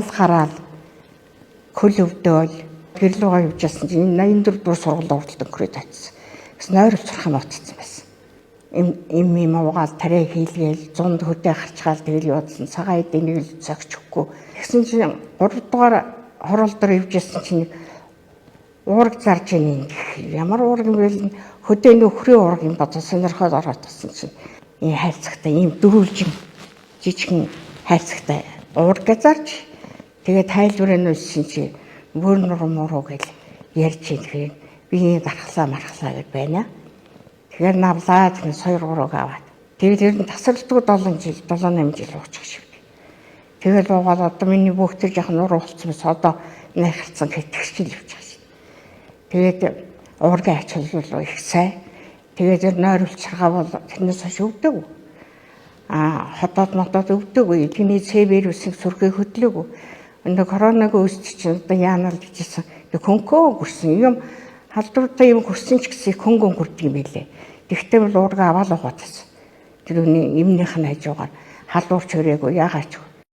Гал гараал көл өвдөөл гэр лугаа явж байсан чинь 84 дугаар сургууль уралд өнгөрөөд очсон. Гэс нойр сурах юм утцсан байсан. Им им им уугаал тариа хийлгээл зунд хөдөө гарчгаал тэгэл явуулсан. Цагаан эдийн нэг л цогч өгөхгүй. Тэгсэн чинь 3 дугаар хороол дээр явж байсан чинь уураг зарж ийн гэх. Ямар уураг юм бэ? Хөдөөний өхрийн уураг юм бодсон сонирхоод ороод тасан чинь ийм хайрцагтай ийм дөрвөлжин жижигхэн хайрцагтай уураг зарж тэгээд тайлбарыг нь уншсан чи мөр нуруу муруу гэл ярьж ийн тэгэхээр би ийм дархлаа мархлаа гэд байна. Тэгэхээр навлаа тэгэн 2 3-ыг аваад. Тэгээд ер нь тасралтгүй 7 жил 7 8 жил уучих шиг. Тэгэл уугаад одоо миний бүх төр жоохон нуруу болцсон мэс одоо найхалцсан хэтгч л явчих шин. Тэгээд уургийн ач холбогдол их сайн. Тэгээд тэр нойруулцгаа бол тэрнээс хойш өвдөг. А хотод мотод өвдөг. Эдгэний С вирусыг сүрхий хөдлөөгүй. Өнөө коронавиг үүсч чинь одоо яана л гэжсэн. Тэг хөнгөө гүрсэн юм халдвартай юм гүрсэн ч гэсэн хөнгөн гүрдэг юм байлээ. Тэгтээ бол уурга аваад угаатсан. Тэр үний эмнийх нь хажуугаар халдварч өрөөгүй яагаач.